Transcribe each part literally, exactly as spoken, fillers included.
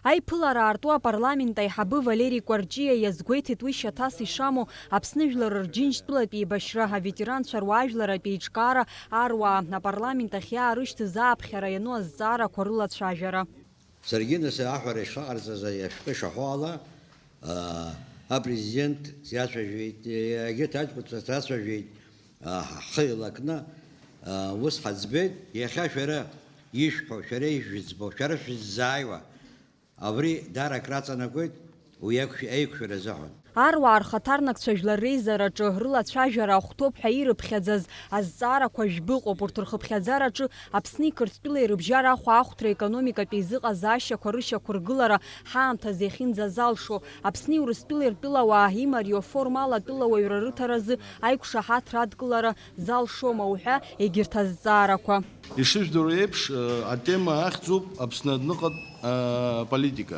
Аиԥылара аарту апарламент аиҳабы Валери Кәарҷиа иазгәеиҭеит уи шьаҭас ишамоу Аԥсны Жәлар Рџьынџьтәылатә еибашьра аветеранцәа руаажәларатә еиҿкаара аруаа апарламент ахь иаарышьҭыз ааԥхьара иану азҵаарақәа рылацәажәара. Саргьы нас аҳәара ишаҟарҵаз ашәҟәы ишаҳәо ала, аа, апрезидент сиацәажәеит, егьырҭ аҷкәынцәа срацәажәеит, аа, ҳхы еилакны, аа, ус ҳаӡбеит, иахьа шәара ишәҳәо, шәара ишәыӡбо, шәара шәыззааиуа, абри даара акраҵанакуеит, уи еиқәшә-, еиқәшәара азыҳәан. Аруаа рхаҭарнакцәа жәлар реизараҿы рылацәажәара ахәҭоуп ҳәа ирыԥхьаӡаз азҵаарақәа жәбаҟоуп. Урҭ рхыԥхьаӡараҿы Аԥсни Қырҭтәылеи рыбжьара ахәаахәҭра, економикатә еизыҟазаашьақәа рышьақәыргылара ҳаамҭазы иахьынӡазалшо, Аԥсни Урыстәылеи ртәылауаа имариоу аформала атәылауаҩра рыҭаразы аиқәшаҳаҭра адкылара залшома уҳәа егьырҭ азҵаарақәа. Ишыжәдыруа еиԥш, э, атема ахьӡуп Аԥсны адәныҟатә, э, политика.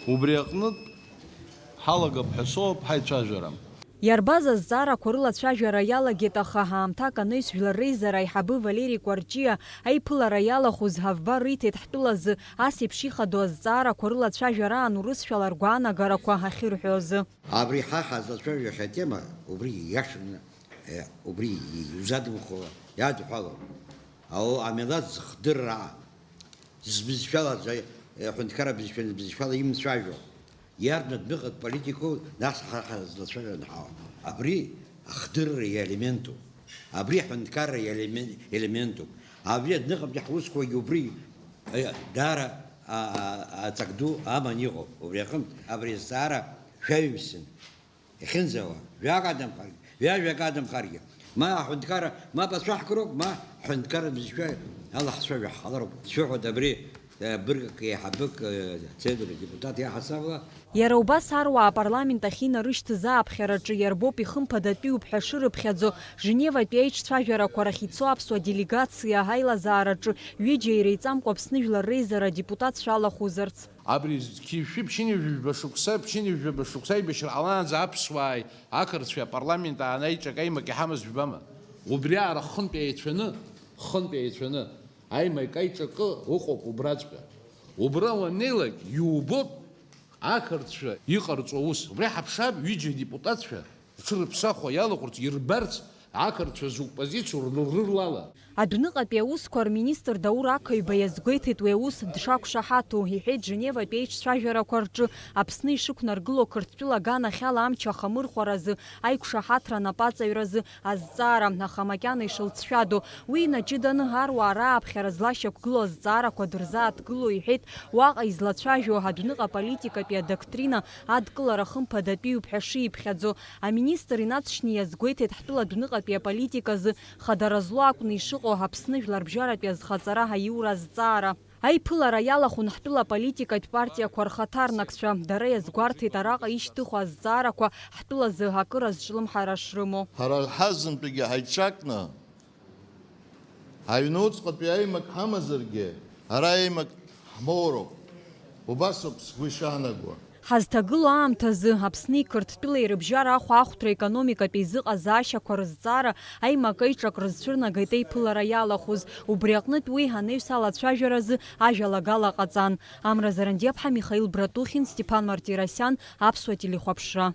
Убри аҟнытә ҳалагап ҳәа соуп ҳаицәажәара. Иарбаз азҵаарақәа рылацәажәара иалагеит, аха ҳаамҭак анаҩс Жәлар Реизара аиҳабы Валери Кәарҷиа аиԥылара иалахәыз ҳавба риҭеит ҳтәылазы ас еиԥш ихадоу азҵаарақәа рылацәажәараан урысшәала ргәаанагарақәа ахьырҳәо азы. Абри ҳа ҳазлацәажәо иахьа атема, убри ииашаны, э, убри иузадымхо иадҳәалоуп. Ау-, амилаҭ зыхдырра, збызшәала, аҳәынҭқарра бызшәа-, бызшәала имцәажәо. Иарбан адәныҟатә политикоу нас ҳа ҳазлацәажәо анҳауа? Абри ахдырра иелементуп. Абри аҳәынҭқарра иелемен-, елементуп. Абри адәныҟатәи ҳусқәагьы убри, э, даара, а, а, аҵак ду аман иҟоуп. Убри аҟынтә абри азҵаара шәаҩымсын. Иахьынӡауа, жәак адамхаргьы, ҩажәак адамхаргьы, ма аҳәынҭқарра, ма бацәаҳкыроуп, ма ҳҳәынҭқарра бызшәа ала ҳцәажәаҳхалароуп. Сшәыҳәоит абри, э, быргк еиҳабык, э, Цедур адепутат иаҳасабала. Иара убас аруаа апарламент ахь инарышьҭыз ааԥхьараҿы иарбоуп ихымԥадатәиуп ҳәа шырыԥхьаӡо, Женеватәи аиҿцәажәарақәа рахь ицо аԥсуа делегациа аилазаараҿы ҩыџьа иреиҵамкәа Аԥсны Жәлар Реизара адепутатцәа алахәызарц. Абри зқьи жәшәи ԥшьынҩажәи жәба шықәса, ԥшьынҩажәи жәаба шықәса аибашьра ҟалаанӡа аԥсуааи ақырҭцәеи апарламент аан аиҿак аимак иҳамаз жәбама? Убри аара хынтә еицәаны, хынтә еицәаны аимак аиҿакы ыҟоуп убраҵәҟьа. Убра уаннеилак, иубоит ақырҭцәа иҟарҵо аус. Убри ҳаԥшаап, ҩыџьа адепутатцәа рҽырыԥсахуа иалаҟәырц, ирбарц, ақырҭцәа закә позициоу рырлала. Адәныҟатәи аусқәа рминистр Даур Ақаҩба иазгәеиҭеит уи аус дшақәшаҳаҭу, иҳәеит Женеватәи аиҿцәажәарақәа рҿы Аԥсны ишықәнаргыло Қырҭтәыла аганахьала амч ахамырхәаразы аиқәшаҳаҭра анапаҵаҩразы азҵаара, аха макьана ишылҵшәадоу. Уи инаҷыданы аруаа рааԥхьара злашьақәгылоу азҵаарақәа дырзааҭгыло, иҳәеит, уаҟа излацәажәо адәныҟа политикатәи адоктрина адкылара хымԥадатәиуп ҳәа шиԥхьаӡо. Аминистр инаҵшьны иазгәеиҭеит ҳтәыла адәныҟатәи аполитиказы хадара злоу акәны ишыҟоу Аԥсны жәларбжьаратәи азхаҵара аиура азҵаара. Аиԥылара иалахәын ҳтәыла аполитикатә партиақәа рхаҭарнакцәа. Дара иазгәарҭеит араҟа ишьҭыху азҵаарақәа ҳтәылазы акыр азҿлымҳара шрымоу. Ҳара ҳазынтәыгьы ҳаиҿакны, аҩны уҵҟатәи аимак ҳамазаргьы, ара аимак ҳмоуроуп. Убасоуп сгәы ишаанаго. Ҳазҭагылоу аамҭазы Аԥсни Қырҭтәылеи рыбжьара ахәаахәҭра, економикатә еизыҟазаашьақәа рызҵаара аимак-аиҿак рызцәырнагеит аиԥылара иалахәыз. Убри аҟнытә уи анаҩс алацәажәаразы ажәалагала ҟаҵан. Амра Зарандиаԥҳа, Михаил Братухин, Стеԥан Мартиросиан, Аԥсуа телехәаԥшра.